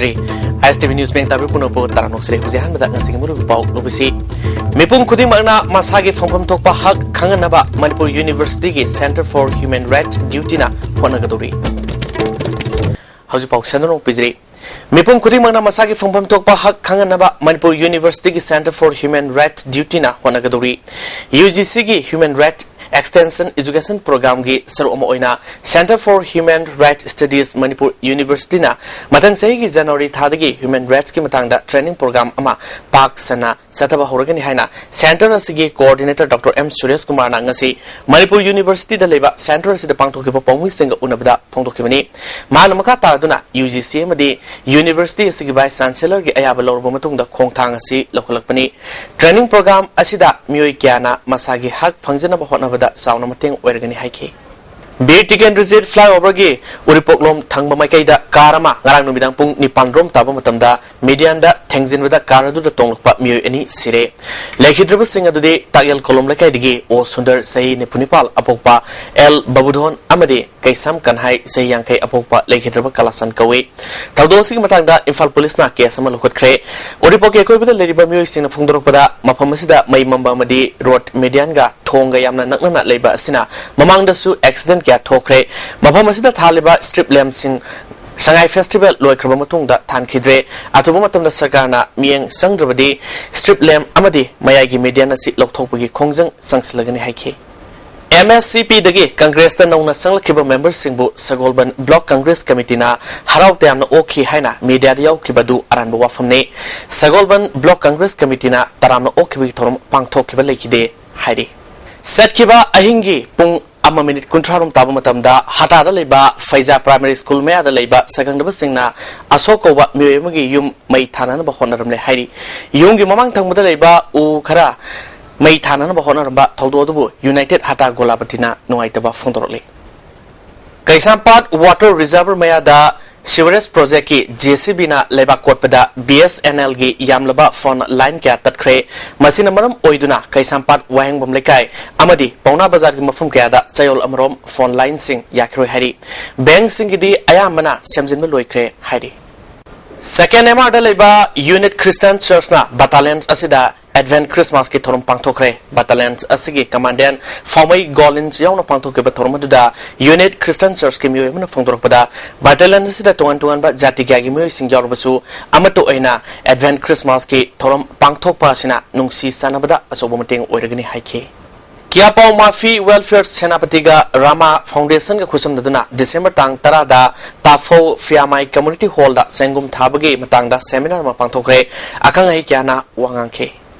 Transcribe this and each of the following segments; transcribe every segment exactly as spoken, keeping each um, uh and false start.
Tree. ꯑꯥꯏ ꯑꯦꯁ T V news ꯃꯦꯡ ꯇꯥꯕꯤꯕ ꯄꯨꯝꯅꯃꯛꯄꯨ ꯇꯔꯥꯝꯅ ꯑꯣꯛꯆꯔꯤ꯫ ꯍꯧꯖꯤꯛ ꯑꯍꯥꯟꯕꯗ ꯉꯁꯤꯒꯤ ꯃꯔꯨꯑꯣꯏꯕ ꯄꯥꯎ ꯂꯧꯕꯁꯤ꯫ ꯃꯤꯄꯨꯝ ꯈꯨꯗꯤꯡꯃꯛꯅ ꯃꯁꯥꯒꯤ ꯐꯪꯐꯝ ꯊꯣꯛꯄ ꯍꯛ ꯈꯪꯍꯟꯅꯕ ꯃꯅꯤꯄꯨꯔ ꯌꯨꯅꯤꯚꯔꯁꯤꯇꯤꯒꯤ Centre for Human Rights Dutyꯅ ꯍꯣꯠꯅꯒꯗꯧꯔꯤ꯫ ꯍꯧꯖꯤꯛ ꯄꯥꯎ ꯁꯟꯗꯣꯛꯅ ꯄꯤꯖꯔꯤ꯫ ꯃꯤꯄꯨꯝ ꯈꯨꯗꯤꯡꯃꯛꯅ ꯃꯁꯥꯒꯤ ꯐꯪꯐꯝ ꯊꯣꯛꯄ ꯍꯛ ꯈꯪꯍꯟꯅꯕ ꯃꯅꯤꯄꯨꯔ ꯌꯨꯅꯤꯚꯔꯁꯤꯇꯤꯒꯤ Centre for Human Rights Dutyꯅ ꯍꯣꯠꯅꯒꯗꯧꯔꯤ꯫ ꯌꯨ ꯖꯤ ꯁꯤꯒꯤ Human Right Extension Education Programꯒꯤ ꯁꯔꯨꯛ ꯑꯃ ꯑꯣꯏꯅ Centre for Human Rights Studies Manipur ꯌꯨꯅꯤꯚꯔꯁꯤꯇꯤꯅ ꯃꯊꯪ ꯆꯍꯤꯒꯤ ꯖꯅꯋꯥꯔꯤ ꯊꯥꯗꯒꯤ human rightsꯀꯤ ꯃꯇꯥꯡꯗ training program ꯑꯃ ꯄꯥꯛ ꯁꯟꯅ ꯆꯠꯊꯕ ꯍꯧꯔꯒꯅꯤ ꯍꯥꯏꯅ centre ꯑꯁꯤꯒꯤ coordinator ꯗꯣꯛꯇꯔ ꯑꯦꯝ ꯁꯨꯔꯦꯁ ꯀꯨꯃꯥꯔꯅ ꯉꯁꯤ ꯃꯅꯤꯄꯨꯔ ꯌꯨꯅꯤꯚꯔꯁꯤꯇꯤꯗ ꯂꯩꯕ centre ꯑꯁꯤꯗ ꯄꯥꯡꯊꯣꯛꯈꯤꯕ ꯄꯥꯎꯃꯤꯁꯤꯡꯒ ꯎꯅꯕꯗ ꯐꯣꯡꯗꯣꯛꯈꯤꯕꯅꯤ꯫ ꯃꯥꯅ ꯃꯈꯥ ꯇꯥꯔꯗꯨꯅ ꯌꯨ ꯖꯤ ꯁꯤ ꯑꯃꯗꯤ ꯌꯨꯅꯤꯚꯔꯁꯤꯇꯤ ꯑꯁꯤꯒꯤ vice chancellorꯒꯤ ꯑꯌꯥꯕ ꯂꯧꯔꯕ ꯃꯇꯨꯡꯗ ꯈꯣꯡꯊꯥꯡ ꯑꯁꯤ ꯂꯧꯈꯠꯂꯛꯄꯅꯤ꯫ Training program ꯑꯁꯤꯗ ꯃꯤꯑꯣꯏ ꯀꯌꯥꯅ ꯃꯁꯥꯒꯤ ꯍꯛ ꯐꯪꯖꯅꯕ ꯍꯣꯠꯅꯕꯗ ꯆꯥꯎꯅ ꯃꯇꯦꯡ ꯑꯣꯏꯔꯒꯅꯤ ꯍꯥꯏꯈꯤ꯫ ꯕꯤꯔ ꯇꯤꯀꯦꯟꯗ꯭ꯔꯖꯤꯠ flyoverꯒꯤ ꯎꯔꯤꯄꯣꯛꯂꯣꯝ ꯊꯪꯕ ꯃꯥꯏꯀꯩꯗ car ꯑꯃ ꯉꯔꯥꯡ ꯅꯨꯃꯤꯗꯥꯡ ꯄꯨꯡ ꯅꯤꯄꯥꯟ ꯔꯣꯝ ꯇꯥꯕ ꯃꯇꯝꯗ medianꯗ ꯊꯦꯡꯖꯤꯟꯕꯗ car ꯑꯗꯨꯗ ꯇꯣꯡꯂꯛꯄ ꯃꯤꯑꯣꯏ ꯑꯅꯤ ꯁꯤꯔꯦ꯫ ꯂꯩꯈꯤꯗ꯭ꯔꯕꯁꯤꯡ ꯑꯗꯨꯗꯤ ꯇꯥꯛꯌꯦꯜ ꯀꯣꯂꯣꯝ ꯂꯩꯀꯥꯏꯗꯒꯤ ꯑꯣ ꯁꯨꯟꯗꯔ, ꯆꯍꯤ ꯅꯤꯐꯨ ꯅꯤꯄꯥꯜ, ꯑꯄꯣꯛꯄ ꯑꯦꯜ ꯕꯕꯨꯙꯣꯟ ꯑꯃꯗꯤ ꯀꯩꯁꯥꯝ ꯀꯟꯍꯥꯏ, ꯆꯍꯤ ꯌꯥꯡꯈꯩ, ꯑꯄꯣꯛꯄ ꯂꯩꯈꯤꯗ꯭ꯔꯕ ꯀꯂꯥꯆꯟ ꯀꯧꯏ꯫ ꯊꯧꯗꯣꯛ ꯑꯁꯤꯒꯤ ꯃꯇꯥꯡꯗ ꯏꯝꯐꯥꯜ ꯄꯨꯂꯤꯁꯅ case ꯑꯃ ꯂꯧꯈꯠꯈ꯭ꯔꯦ꯫ ꯎꯔꯤꯄꯣꯛꯀꯤ ꯑꯀꯣꯏꯕꯗ ꯂꯩꯔꯤꯕ ꯃꯤꯑꯣꯏꯁꯤꯡꯅ ꯐꯣꯡꯗꯣꯔꯛꯄꯗ, ꯃꯐꯝ ꯑꯁꯤꯗ ꯃꯩ ꯃꯝꯕ ꯑꯃꯗꯤ road medianꯒ ꯊꯣꯡꯒ ꯌꯥꯝꯅ ꯅꯛꯅꯅ ꯂꯩꯕ ꯑꯁꯤꯅ ꯃꯃꯥꯡꯗꯁꯨ accident ꯀꯌꯥ ꯊꯣꯛꯈ꯭ꯔꯦ꯫ ꯃꯐꯝ ꯑꯁꯤꯗ ꯊꯥꯜꯂꯤꯕ street lampꯁꯤꯡ ꯁꯉꯥꯏ festival ꯂꯣꯏꯈ꯭ꯔꯕ ꯃꯇꯨꯡꯗ ꯊꯥꯟꯈꯤꯗ꯭ꯔꯦ꯫ ꯑꯊꯨꯕ ꯃꯇꯝꯗ ꯁꯔꯀꯥꯔꯅ ꯃꯤꯠꯌꯦꯡ ꯆꯪꯗ꯭ꯔꯕꯗꯤ street lamp ꯑꯃꯗꯤ ꯃꯌꯥꯏꯒꯤ median ꯑꯁꯤ ꯂꯧꯊꯣꯛꯄꯒꯤ ꯈꯣꯡꯖꯪ ꯆꯪꯁꯤꯜꯂꯒꯅꯤ ꯍꯥꯏꯈꯤ꯫ ꯑꯦꯝ ꯑꯦꯁ ꯁꯤ ꯄꯤꯗꯒꯤ ꯀꯪꯒ꯭ꯔꯦꯁꯇ ꯅꯧꯅ ꯆꯪꯂꯛꯈꯤꯕ memberꯁꯤꯡꯕꯨ ꯁꯒꯣꯜꯕꯟ Block Congress Committeeꯅ ꯍꯔꯥꯎ ꯇꯌꯥꯝꯅ ꯑꯣꯛꯈꯤ ꯍꯥꯏꯅ mediaꯗ ꯌꯥꯎꯈꯤꯕ ꯑꯗꯨ ꯑꯔꯥꯟꯕ ꯋꯥꯐꯝꯅꯤ꯫ ꯁꯒꯣꯜꯕꯟ Block Congress Committeeꯅ ꯇꯔꯥꯝꯅ ꯑꯣꯛꯈꯤꯕꯒꯤ ꯊꯧꯔꯝ ꯄꯥꯡꯊꯣꯛꯈꯤꯕ ꯂꯩꯈꯤꯗꯦ ꯍꯥꯏꯔꯤ꯫ ꯆꯠꯈꯤꯕ ꯑꯍꯤꯡꯒꯤ ꯄꯨꯡ ꯑꯃ minute ꯀꯨꯟꯊ꯭ꯔꯥ ꯔꯣꯝ ꯇꯥꯕ ꯃꯇꯝꯗ ꯍꯇꯥꯗ ꯂꯩꯕ ꯐꯩꯖꯥ Primary School ꯃꯌꯥꯗ ꯂꯩꯕ ꯁꯛꯈꯪꯗꯕꯁꯤꯡꯅ ꯑꯁꯣꯛ ꯀꯧꯕ ꯃꯤꯑꯣꯏ ꯑꯃꯒꯤ ꯌꯨꯝ ꯃꯩ ꯊꯥꯅꯅꯕ ꯍꯣꯠꯅꯔꯝꯂꯦ ꯍꯥꯏꯔꯤ꯫ ꯌꯨꯝꯒꯤ ꯃꯃꯥꯡ ꯊꯪꯕꯗ ꯂꯩꯕ ꯎ ꯈꯔ ꯃꯩ ꯊꯥꯅꯅꯕ ꯍꯣꯠꯅꯔꯝꯕ ꯊꯧꯗꯣꯛ ꯑꯗꯨꯕꯨ United ꯍꯇꯥ ꯒꯣꯂꯥꯄꯇꯤꯅ ꯅꯨꯡꯉꯥꯏꯇꯕ ꯐꯣꯡꯗꯣꯔꯛꯂꯤ꯫ ꯀꯩꯁꯥꯝꯄꯥꯠ water reservoir ꯃꯌꯥꯗ sewerage projectꯀꯤ J C Bꯅ ꯂꯩꯕꯥꯛ ꯀꯣꯠꯄꯗ B S N Lꯒꯤ ꯌꯥꯝꯂꯕ phone line ꯀꯌꯥ ꯇꯠꯈ꯭ꯔꯦ꯫ ꯃꯁꯤꯅ ꯃꯔꯝ ꯑꯣꯏꯗꯨꯅ ꯀꯩꯁꯥꯝꯄꯥꯠ ꯋꯥꯍꯦꯡꯕꯝ ꯂꯩꯀꯥꯏ ꯑꯃꯗꯤ ꯄꯥꯎꯅꯥ ꯕꯖꯥꯔꯒꯤ ꯃꯐꯝ ꯀꯌꯥꯗ ꯆꯌꯣꯜ ꯑꯃꯔꯣꯝ phone lineꯁꯤꯡ ꯌꯥꯈꯤꯔꯣꯏ ꯍꯥꯏꯔꯤ꯫ Bankꯁꯤꯡꯒꯤꯗꯤ ꯑꯌꯥꯝꯕꯅ ꯁꯦꯝꯖꯤꯟꯕ ꯂꯣꯏꯈ꯭ꯔꯦ ꯍꯥꯏꯔꯤ꯫ Second M R ꯗ ꯂꯩꯕ Unit Christian Church ꯅ Battalions ꯑꯁꯤꯗ Advent Christmas ꯀꯤ ꯊꯧꯔꯝ ꯄꯥꯡꯊꯣꯛꯈ꯭ꯔꯦ꯫ Battalions ꯑꯁꯤꯒꯤ Commandant ꯐꯥꯎꯃꯩ ꯒꯣꯂꯤꯟꯁ ꯌꯥꯎꯅ ꯄꯥꯡꯊꯣꯛꯈꯤꯕ ꯊꯧꯔꯝ ꯑꯗꯨꯗ Unit Christian Church ꯀꯤ ꯃꯤꯑꯣꯏ ꯑꯃꯅ ꯐꯣꯡꯗꯣꯔꯛꯄꯗ, Battalion ꯑꯁꯤꯗ ꯇꯣꯉꯥꯟ ꯇꯣꯉꯥꯟꯕ ꯖꯥꯇꯤꯒꯤ ꯃꯤꯑꯣꯏꯁꯤꯡ ꯌꯥꯎꯔꯕꯁꯨ ꯑꯃꯠꯇ ꯑꯣꯏꯅ Advent Christmas ꯀꯤ ꯊꯧꯔꯝ ꯄꯥꯡꯊꯣꯛꯄ ꯑꯁꯤꯅ ꯅꯨꯡꯁꯤ ꯆꯥꯟꯅꯕꯗ ꯑꯆꯧꯕ ꯃꯇꯦꯡ ꯑꯣꯏꯔꯒꯅꯤ ꯍꯥꯏꯈꯤ꯫ ꯀꯤꯌꯥꯄꯥꯎ ꯃꯥꯐꯤ Welfare ꯁꯦꯅꯥꯄꯇꯤꯒ ꯔꯥꯃꯥ Foundation ꯒ ꯈꯨꯠꯁꯝꯅꯗꯨꯅ December ꯇꯥꯡ ꯇꯔꯥꯗ ꯇꯥꯐꯧ ꯐꯤꯌꯥꯃꯥꯏ Community Hall ꯗ ꯆꯦꯡꯒꯨꯝ ꯊꯥꯕꯒꯤ ꯃꯇꯥꯡꯗ seminar ꯑꯃ ꯄꯥꯡꯊꯣꯛꯈ꯭ꯔꯦ꯫ ꯑꯈꯪ ꯑꯍꯩ ꯀꯌꯥꯅ ꯋꯥ ꯉꯥꯡꯈꯤ꯫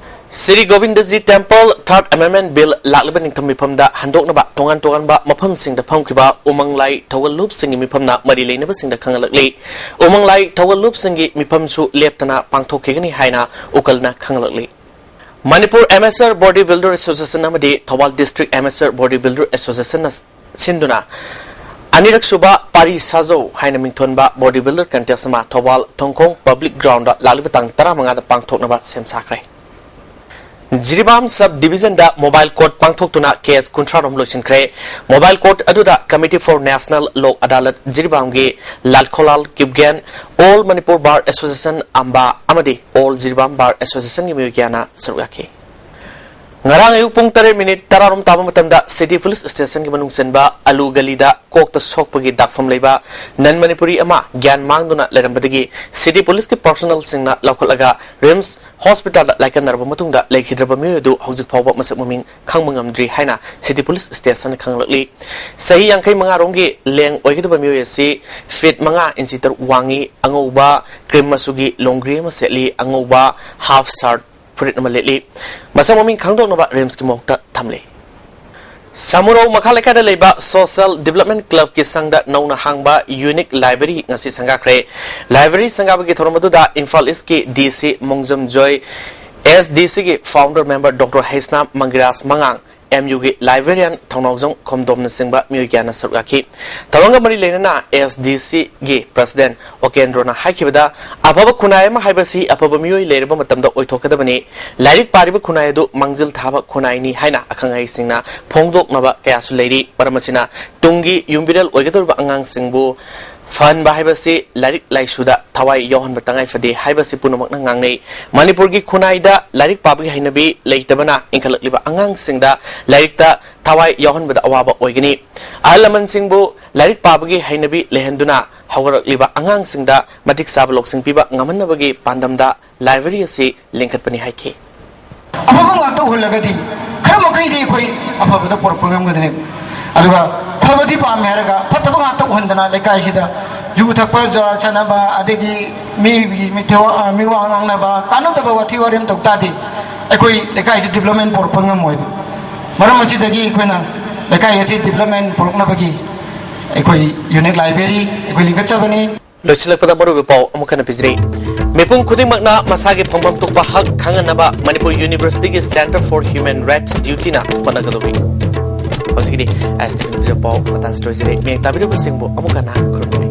Shri Govindaji Temple Third Amendment Bill ꯂꯥꯛꯂꯤꯕ ꯅꯤꯡꯊꯝ ꯃꯤꯐꯝꯗ ꯍꯟꯗꯣꯛꯅꯕ ꯇꯣꯉꯥꯟ ꯇꯣꯉꯥꯟꯕ ꯃꯐꯝꯁꯤꯡꯗ ꯐꯝꯈꯤꯕ ꯎꯃꯪ ꯂꯥꯏ ꯊꯧꯒꯜꯂꯨꯞꯁꯤꯡꯒꯤ ꯃꯤꯐꯝꯅ ꯃꯔꯤ ꯂꯩꯅꯕꯁꯤꯡꯗ ꯈꯪꯍꯜꯂꯛꯂꯤ꯫ ꯎꯃꯪ ꯂꯥꯏ ꯊꯧꯒꯜꯂꯨꯞꯁꯤꯡꯒꯤ ꯃꯤꯐꯝꯁꯨ ꯂꯦꯞꯇꯅ ꯄꯥꯡꯊꯣꯛꯈꯤꯒꯅꯤ ꯍꯥꯏꯅ ꯎꯀꯜꯅ ꯈꯪꯍꯜꯂꯛꯂꯤ꯫ Manipur Amateur Body Builder Association ꯑꯃꯗꯤ Thoubal District Amateur Body Builder Association ꯅ ꯁꯤꯟꯗꯨꯅ ꯑꯅꯤꯔꯛ ꯁꯨꯕ ꯄꯥꯔꯤ ꯁꯥꯖꯧ ꯍꯥꯏꯅ ꯃꯤꯡꯊꯣꯟꯕ body builder contest ꯑꯃ ꯊꯧꯕꯥꯜ ꯊꯣꯡꯈꯣꯡ Public Ground ꯗ ꯂꯥꯛꯂꯤꯕ ꯇꯥꯡ ꯇꯔꯥꯃꯉꯥꯗ ꯄꯥꯡꯊꯣꯛꯅꯕ ꯁꯦꯝ ꯁꯥꯈ꯭ꯔꯦ꯫ ꯖꯤꯔꯤꯕꯥꯝ Sub Division ꯗ Mobile Court ꯄꯥꯡꯊꯣꯛꯇꯨꯅ case ꯀꯨꯟꯊ꯭ꯔꯥ ꯔꯣꯝ ꯂꯣꯏꯁꯤꯟꯈ꯭ꯔꯦ꯫ Mobile Court ꯑꯗꯨꯗ Committee for National Lok Adalat ꯖꯤꯔꯤꯕꯥꯝꯒꯤ ꯂꯥꯜꯈꯣꯂꯥꯜ Kipgen, All Manipur Bar Association ꯑꯝꯕꯥ ꯑꯃꯗꯤ All ꯖꯤꯔꯤꯕꯥꯝ Bar Association ꯒꯤ ꯃꯤꯑꯣꯏ ꯀꯌꯥꯅ ꯁꯔꯨꯛ ꯌꯥꯈꯤ꯫ ꯉꯔꯥꯡ ꯑꯌꯨꯛ ꯄꯨꯡ ꯇꯔꯦꯠ ꯃꯤꯅꯤꯠ ꯇꯔꯥ ꯔꯣꯝ ꯇꯥꯕ ꯃꯇꯝꯗ City Police Station ꯒꯤ ꯃꯅꯨꯡ ꯆꯟꯕ ꯑꯂꯨ ꯒꯂꯤꯗ ꯀꯣꯛꯇ ꯁꯣꯛꯄꯒꯤ ꯗꯥꯛꯐꯝ ꯂꯩꯕ non Manipuri ꯑꯃ ꯒ꯭ꯌꯥꯟ ꯃꯥꯡꯗꯨꯅ ꯂꯩꯔꯝꯕꯗꯒꯤ City Police ꯀꯤ personnel ꯁꯤꯡꯅ ꯂꯧꯈꯠꯂꯒ RIMS Hospital ꯗ ꯂꯥꯏꯀꯠꯅꯔꯕ ꯃꯇꯨꯡꯗ ꯂꯩꯈꯤꯗ꯭ꯔꯕ ꯃꯤꯑꯣꯏ ꯑꯗꯨ ꯍꯧꯖꯤꯛ ꯐꯥꯎꯕ ꯃꯁꯛ ꯃꯃꯤꯡ ꯈꯪꯕ ꯉꯝꯗ꯭ꯔꯤ ꯍꯥꯏꯅ City Police Station ꯅ ꯈꯪꯂꯛꯂꯤ꯫ ꯆꯍꯤ ꯌꯥꯡꯈꯩ ꯃꯉꯥ ꯔꯣꯝꯒꯤ ꯂꯦꯡ ꯑꯣꯏꯒꯗꯕ ꯃꯤꯑꯣꯏ ꯑꯁꯤ feet ꯃꯉꯥ inch ꯇꯔꯨꯛ ꯋꯥꯡꯉꯤ, ꯑꯉꯧꯕ cream ꯃꯆꯨꯒꯤ ꯂꯣꯡꯒ꯭ꯔꯤ ꯑꯃ ꯁꯦꯠꯂꯤ, ꯑꯉꯧꯕ half shirt ꯐꯨꯔꯤꯠ ꯑꯃ ꯂꯤꯠꯂꯤ꯫ ꯃꯁꯛ ꯃꯃꯤꯡ ꯈꯪꯗꯣꯛꯅꯕ RIMS ꯀꯤ ꯃꯥꯌꯣꯛꯇ ꯊꯝꯂꯤ꯫ ꯁꯥꯃꯨꯔꯧ ꯃꯈꯥ ꯂꯩꯀꯥꯏꯗ ꯂꯩꯕ Social Development Club ꯀꯤ ꯁꯪꯗ ꯅꯧꯅ ꯍꯥꯡꯕ Unique Library ꯉꯁꯤ ꯁꯪꯒꯥꯈ꯭ꯔꯦ꯫ Library ꯁꯪꯒꯥꯕꯒꯤ ꯊꯧꯔꯝ ꯑꯗꯨꯗ ꯏꯝꯐꯥꯜ East ꯀꯤ DC ꯃꯣꯡꯖꯝ ꯖꯣꯏ, SDC ꯒꯤ founder member Doctor Heisnam ꯃꯪꯒꯤꯔꯥꯖ ꯃꯉꯥꯡ, MU ꯒꯤ librarian ꯊꯧꯅꯥꯎꯖꯝ ꯈꯣꯝꯗꯣꯝꯅꯆꯤꯡꯕ ꯃꯤꯑꯣꯏ ꯀꯌꯥꯅ ꯁꯔꯨꯛ ꯌꯥꯈꯤ꯫ ꯊꯧꯔꯝꯒ ꯃꯔꯤ ꯂꯩꯅꯅ SDC ꯒꯤ President ꯑꯣꯀꯦꯟꯗ꯭ꯔꯣꯅ ꯍꯥꯏꯈꯤꯕꯗ, ꯑꯐꯕ ꯈꯨꯟꯅꯥꯏ ꯑꯃ ꯍꯥꯏꯕꯁꯤ ꯑꯐꯕ ꯃꯤꯑꯣꯏ ꯂꯩꯔꯕ ꯃꯇꯝꯗ ꯑꯣꯏꯊꯣꯛꯀꯗꯕꯅꯤ꯫ ꯂꯥꯏꯔꯤꯛ ꯄꯥꯔꯤꯕ ꯈꯨꯟꯅꯥꯏ ꯑꯗꯨ ꯃꯥꯡꯖꯤꯜ ꯊꯥꯕ ꯈꯨꯟꯅꯥꯏꯅꯤ ꯍꯥꯏꯅ ꯑꯈꯪ ꯑꯍꯩꯁꯤꯡꯅ ꯐꯣꯡꯗꯣꯛꯅꯕ ꯀꯌꯥꯁꯨ ꯂꯩꯔꯤ꯫ ꯃꯔꯝ ꯑꯁꯤꯅ, ꯇꯨꯡꯒꯤ ꯌꯨꯝꯕꯤꯔꯦꯜ ꯑꯣꯏꯒꯗꯧꯔꯤꯕ ꯑꯉꯥꯡꯁꯤꯡꯕꯨ ꯐꯍꯟꯕ ꯍꯥꯏꯕꯁꯤ ꯂꯥꯏꯔꯤꯛ ꯂꯥꯏꯁꯨꯗ ꯊꯋꯥꯏ ꯌꯥꯎꯍꯟꯕ ꯇꯉꯥꯏ ꯐꯗꯦ ꯍꯥꯏꯕꯁꯤ ꯄꯨꯝꯅꯃꯛꯅ ꯉꯥꯡꯅꯩ꯫ ꯃꯅꯤꯄꯨꯔꯒꯤ ꯈꯨꯟꯅꯥꯏꯗ ꯂꯥꯏꯔꯤꯛ ꯄꯥꯕꯒꯤ ꯍꯩꯅꯕꯤ ꯂꯩꯇꯕꯅ ꯏꯟꯈꯠꯂꯛꯂꯤꯕ ꯑꯉꯥꯡꯁꯤꯡꯗ ꯂꯥꯏꯔꯤꯛꯇ ꯊꯋꯥꯏ ꯌꯥꯎꯍꯟꯕꯗ ꯑꯋꯥꯕ ꯑꯣꯏꯒꯅꯤ꯫ ꯑꯍꯜ ꯂꯃꯟꯁꯤꯡꯕꯨ ꯂꯥꯏꯔꯤꯛ ꯄꯥꯕꯒꯤ ꯍꯩꯅꯕꯤ ꯂꯩꯍꯟꯗꯨꯅ ꯍꯧꯒꯠꯂꯛꯂꯤꯕ ꯑꯉꯥꯡꯁꯤꯡꯗ ꯃꯇꯤꯛ ꯆꯥꯕ ꯂꯧꯁꯤꯡ ꯄꯤꯕ ꯉꯝꯍꯟꯅꯕꯒꯤ ꯄꯥꯟꯗꯝꯗ ꯂꯥꯏꯕ꯭ꯔꯦꯔꯤ ꯑꯁꯤ ꯂꯤꯡꯈꯠꯄꯅꯤ ꯍꯥꯏꯈꯤ꯫ ꯑꯐꯕ ꯉꯥꯛꯇ ꯎꯍꯜꯂꯒꯗꯤ ꯈꯔ ꯃꯈꯩꯗꯤ ꯑꯩꯈꯣꯏ ꯑꯐꯕꯗ ꯄꯨꯔꯛꯄ ꯉꯝꯒꯗꯅꯤ꯫ ꯑꯗꯨꯒ ꯐꯕꯗꯤ ꯄꯥꯝꯃꯦ ꯍꯥꯏꯔꯒ ꯐꯠꯇꯕ ꯉꯥꯛꯇ ꯎꯍꯟꯗꯅ ꯂꯩꯀꯥꯏꯁꯤꯗ ꯌꯨ ꯊꯛꯄ, ꯖꯨꯋꯥꯔ ꯁꯥꯟꯅꯕ, ꯑꯗꯩꯗꯤ ꯃꯤ ꯃꯤ ꯊꯦꯋꯥ- ꯃꯤ ꯋꯥ ꯉꯥꯡꯅꯕ, ꯀꯥꯟꯅꯗꯕ ꯋꯥꯊꯤ ꯋꯥꯔꯦꯝ ꯇꯧ ꯇꯥꯔꯗꯤ ꯑꯩꯈꯣꯏ ꯂꯩꯀꯥꯏꯁꯤ ꯗꯤꯕ꯭ꯂꯞꯃꯦꯟ ꯄꯨꯔꯛꯄ ꯉꯝꯃꯣꯏꯕ꯫ ꯃꯔꯝ ꯑꯁꯤꯗꯒꯤ ꯑꯩꯈꯣꯏꯅ ꯂꯩꯀꯥꯏ ꯑꯁꯤ ꯗꯤꯕ꯭ꯂꯞꯃꯦꯟ ꯄꯨꯔꯛꯅꯕꯒꯤ ꯑꯩꯈꯣꯏ ꯌꯨꯅꯤꯠ ꯂꯥꯏꯕ꯭ꯔꯦꯔꯤ ꯑꯩꯈꯣꯏ ꯂꯤꯡꯈꯠꯆꯕꯅꯤ꯫ ꯂꯣꯏꯁꯤꯜꯂꯛꯄꯗ ꯃꯔꯨꯑꯣꯏꯕ ꯄꯥꯎ ꯑꯃꯨꯛ ꯍꯟꯅ ꯄꯤꯖꯔꯤ꯫ ꯃꯤꯄꯨꯝ ꯈꯨꯗꯤꯡꯃꯛꯅ ꯃꯁꯥꯒꯤ ꯐꯪꯐꯝ ꯊꯣꯛꯄ ꯍꯛ ꯈꯪꯍꯟꯅꯕ ꯃꯅꯤꯄꯨꯔ ꯌꯨꯅꯤꯚꯔꯁꯤꯇꯤꯒꯤ Centre for Human Rights Dutyꯅ ꯍꯣꯠꯅꯒꯗꯧꯔꯤ꯫ ꯍꯧꯖꯤꯛꯀꯤꯗꯤ ꯑꯦꯁ ꯇꯤ ꯚꯤꯒꯤ ꯄꯥꯎ ꯃꯇꯥꯡꯁꯤ ꯂꯣꯏꯖꯔꯦ꯫ ꯃꯤꯌꯦꯡ ꯇꯥꯕꯤꯔꯤꯕꯁꯤꯡꯕꯨ ꯑꯃꯨꯛ ꯍꯟꯅ ꯈꯨꯔꯨꯝꯖꯔꯤ꯫